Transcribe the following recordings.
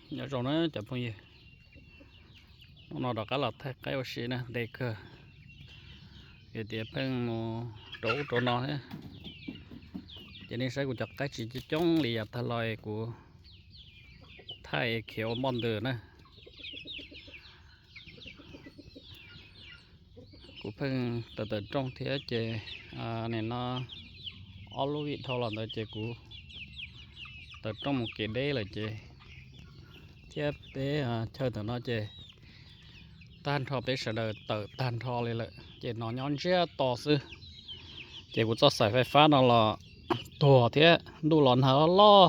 Nyob zoo na cov phooj ywg, hnub no rov qab los thaij qaib ua si na, ntev kawg, vim tias pheej mus rau ub rau no thiab. Ces nej saib kuv cov qaib tsis coob coob li yav tag los kuv thaij khiav ua npoj ntws na. Kuv pheej tawm tawm rooj thiab ces nim no ob lub vij dhau los ntawd ces kuv tawm rooj mus kev deb lawm ces, thiab peb chaw ntawm no ces tag nrho peb sawv daws tawm tag nrho li lawm ces no nyob ntsiag to xwb. Ces kuv txoj xaim fais fab no los tuag thiab, ntuj los nag loj loj,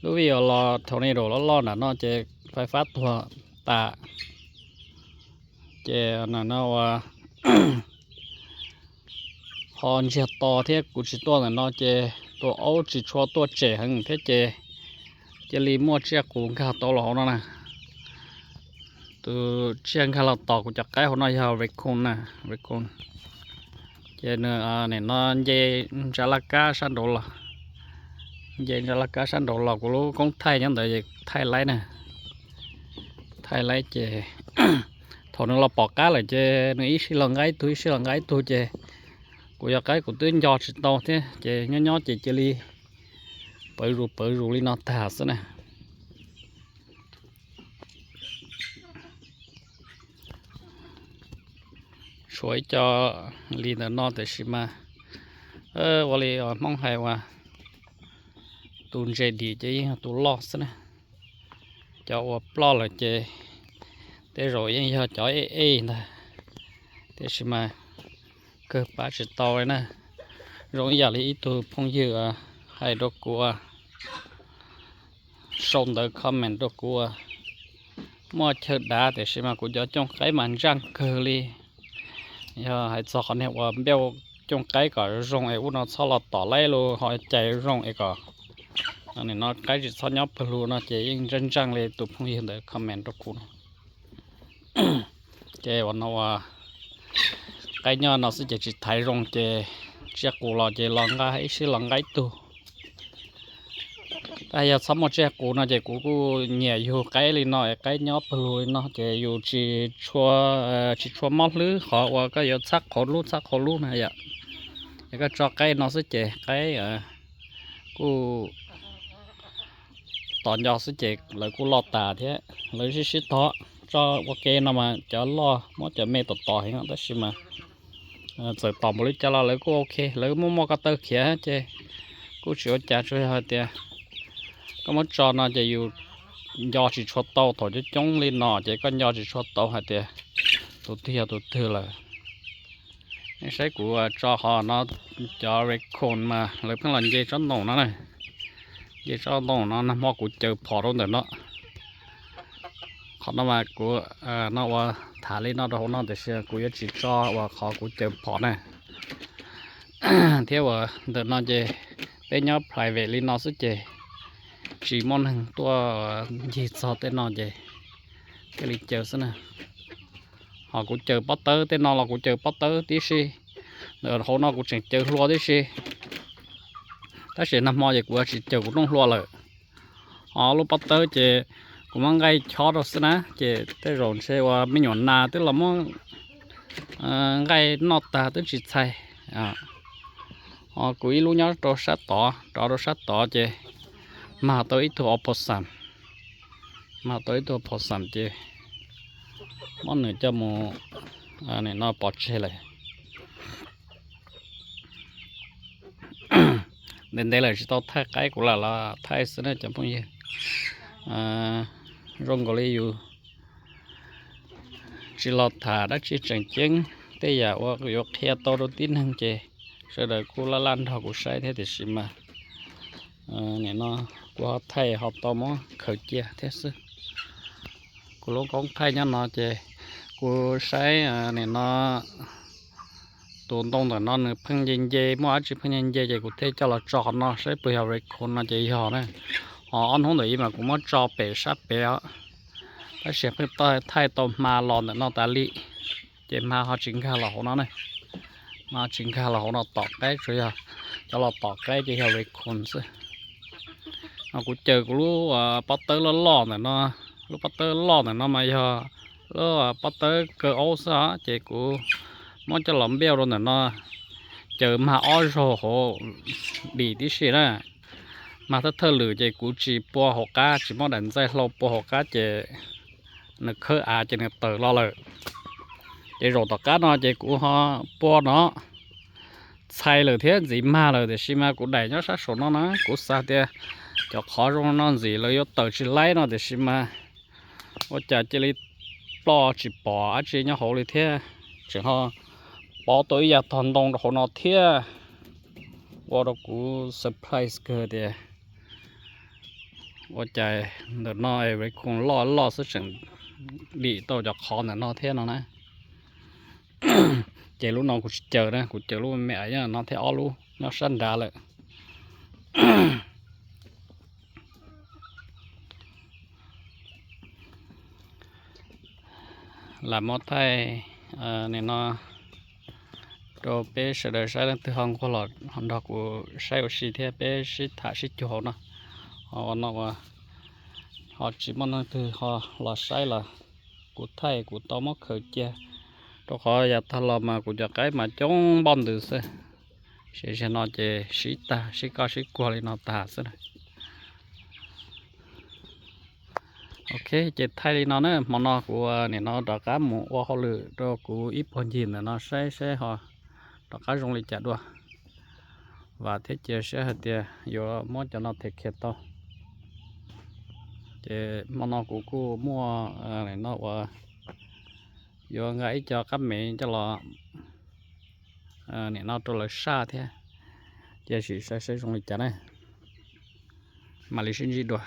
lub vij los tornado loj loj nram no ces fais fab tuag tas. Ces no ua ho ntsiag to thiab kuv tsis tuaj ntawm no ces tus aub tsis tshua tuaj tsem heev thiab ces cia li muaj tsiaj qus nkag tau los hauv no na. Tus tsiaj nkag los tom kuv cov qaib hauv no yog raccoon na, raccoon. Ces nws nim no nce ntsa laj kab sab nraud los, nce ntsa laj kab sab nraud los kuv lub koob thaij nyob ntawd thaij laib na, thaij laib ces thaum nws los pom qab lawm ces nws ib sij los nqa ib tug ib sij los nqa ib tug ces kuv cov qaib kuv twb nco tsis tau thiab ces nyob nyob ces cia li pawv zus pawv zus li no tag xwb na. Tshuav ib co li ntawm no tiam sis mas ua li Hmoob hais uas tus ntse dim ces yeej yog tus loj xwb na. Cov uas ploj lawm ces tej zaum yeej yog cov ej ej ntag, tiam sis mas kawg pab tsis tau li na. Zoo ib yam li ib tug phooj ywg hais rau kuv, sau ntawv comment rau kuv, muaj chaw dav tiam sis mas kuv cov cooj qaib mas ntsaj kawg li. Yog hais txog qhov niag ua npeuj cooj qaib kom zoo es ub no txhob los tom laib los ho cais zoo es kom nim no qaib tsis txhob nyob pawg lug no ces yeej ntsaj ntsaj li tus phooj ywg ntawd comment rau kuv. Ces uas no ua qaib nyob no xwb ces tsis thaiv zoo ces tsiaj qus los ces los nqa ib sij los nqa ib tug. Tab yog txhob muaj tsiaj qus no ces kuv kuj nyiam yug qaib li no es qaib nyob pawg lug li no ces yus tsis tshua, tsis tshua mob hlwb qhov uas koj yuav txhab qhauv lub txhab qhauv lub na yom. Es koj tso qaib no xwb ces qaib kuj tos nco xwb ces lawv kuj loj tas thiab lawv sib sib tog. Tso ua ke no mas cov loj muab cov me tos tos heev tab sis mas txawm tos npaum li cas los lawv kuj ok, lawv muaj muaj ko taw khiav ces kuj tsis ua cas, tsuas yog hais tias koj muab tso no ces yus nco tsis tshua tau, thaum coob coob li no ces koj nco tsis tshua tau hais tias tus twg yog tus twg lawm. Nej saib kuv tso qhov no, cov raccoon mas lawv pheej los nce tsob ntoo no na, nce tsob ntoo no, nag hmo kuv caws phom rau ntawm no. Qhov no mas kuv no ua tham li no rau hauv no tiam sis kuv yuav tsis tso ua qhov kuv caws phom na. Thiab uas ntawm no ces peb nyob private li no xwb ces tsis muaj neeg tuaj ncig txog tej no ces thiaj li caws xwb na. Ho kuv caws pob tawb tej no los kuv caws pob tawb tib si, ntawm hauv no kuv tseem caws hlua tib si. Tab sis nag hmo ces kuv tsis caws kuv rooj hlua lawm. Ho lub pob tawb ces kuv muab nqaij chob rau xwb na, ces tej zaum ntshe ua me nyuam nas twb los muab nqaij noj tag twb tsis txhais. Ho kuv ib lub nyob rau sab tod, rov rau sab tod ces mag tau ib tug opossum, mag tau ib tug opossum ces muab nws coj mus, nim no pov tseg lawm. Ntev ntev lawm tsis tau thaij qaib, kuv lam los thaij xwb na cov phooj ywg. Zoo nkaus li yus tsis los tham dab tsi tseem ceeb, tej yam uas yuav qhia tau rau tib neeg ces sawv daws kuj laj laj nrog kuv saib thiab tiam sis mas nim no kuv ho thaij ho tau muab khaws cia thiab xwb. Kuv lub koob thaij nyob no ces kuv saib nim no tus ntoo ntawm no nws pheej nce nce, muaj dab tsi pheej nce nce ces kuv thiaj coj los tso qhov no saib puas yog raccoon no ces yog na. Ho ob hnub ntawm ib mas kuv muab tso pem sab pem os, tab sis pheej thaij tau hma los ntawm no tas li, ces hma ho tsis nkag los hauv no na. Hma tsis nkag los hauv no tom qaib, tsuas yog cov los tom qaib ces yog raccoon xwb. Kuv caws kuv lub pob tawb loj loj ntawm no, lub pob tawb loj ntawm no mas yog lub pob tawb kaw aub xwb os, ces kuv muab coj los npiaj rau ntawm no, caws mag ob zaug hauv dim tib si na. Mag thawj thawj lwm ces kuv tsis pua hauv qab, tsis muab daim ntxaij hlau pua hauv qab ces nws khawb av ces nws tawm los lawm. Ces zaum tom qab no ces kuv ho pua no txhais lawm thiab ntxiv mag lawm, tiam sis mas kuv daim nyob sab saum no na, kuv xav tias cov qhov zoo no ntxim lawv yuav tawm tsis laib no, tiam sis mas ua cas cia li ploj tsis pom dab tsi nyob hauv li thiab. Tseem ho pov tau ib yam tog ntoo rau hauv no thiab, ua rau kuv surprise kawg tias ua cas ntawm no raccoon loj loj xwb tseem dim tau cov qhov ntawm no thiab no na. Ces lub no kuv tsis caws na, kuv caws lub me me no thiab ob lub nyob sab nrad lawm. Lam muab thaij nim no rau peb sawv daws saib, leej twg ho nquag los ho nrog kuv saib ua si thiab peb sib tham sib cuag hauv no. Ho ua no ua ho tsis muaj leej twg ho los saib los kuv thaij kuv tau muab khaws cia, rau qhov yav tag los mas kuv cov qaib mas coob npoj ntws xwb. Ces zaum no ces sib tag sib koj sib kuag li no tag xwb na. Ok, ces thaij li no na, hmo no kuv nim no rov qab mus ua hauj lwm rau kuv ib puag ncig ntawm no saib saib ho rov qab zoo li cas dua. Vam thiab cia siab hais tias yuav muab cov no them khiav tau. Ces hmo no kuv kuj muaj no uas yuav nqa ib co qab mev coj los nim no rau lawv saj thiab. Cia sim saib saib zoo li cas na, mam li sib ntsib dua.